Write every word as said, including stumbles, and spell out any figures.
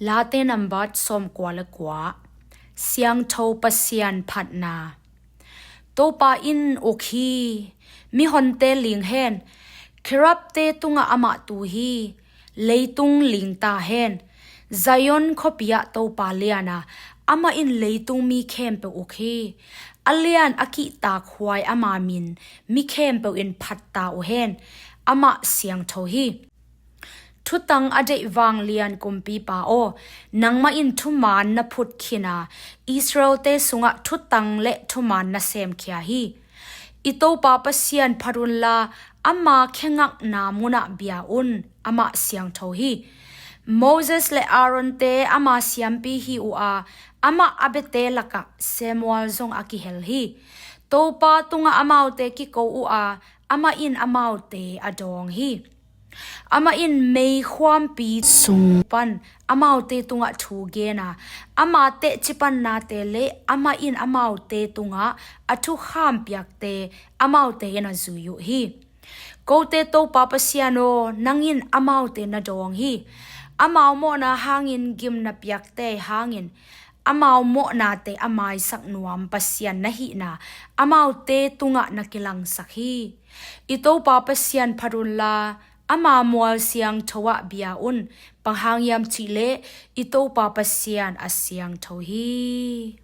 Late nambat sawmkua le kua. Siangtho Pasian phatna. Topa in uk hi. Mihonte ling hen. Kherubte tungah amah tu hi. Leitung ling ta hen. Zion khuapi ah Topa lian a, amah in leitung mi khempeuh uk hi. A lian a kihtak huai ama min mi khempeuh in phat ta uh hen. Amah siangtho hi. Thutang a deih vanglian Kumpipa aw, nangmah in thuman na phut khin a, Israelte sungah thutang le thuman na semkhia hi. I Topa Pasian phat unla, ama khe ngakna munah bia un. Amah siangtho hi. Moses le Aaronte ama siampi hi uh a, amah a biate lakah Samuel zong a kihel hi. Topa tungah amaute kiko uh a, amah in amaute a dawng hi. Amah in meikhuampi sung pan amaute tungah thu gen a, ama tehcipannate le amah in amaute tungah a thukham piakte amaute in a zui uh hi. Kote Topa Pasian aw, nang in amaute na dawng hi. Amau mawhna hangin gim na piakte hangin, amau mawhnate a maisak nuam Pasian na hihna amaute tungah na kilangsak hi. I Topa Pasian phat unla, ama mual siangtho ah bia un. Bang hang hiam cihleh i Topa Pasian a siangtho hi.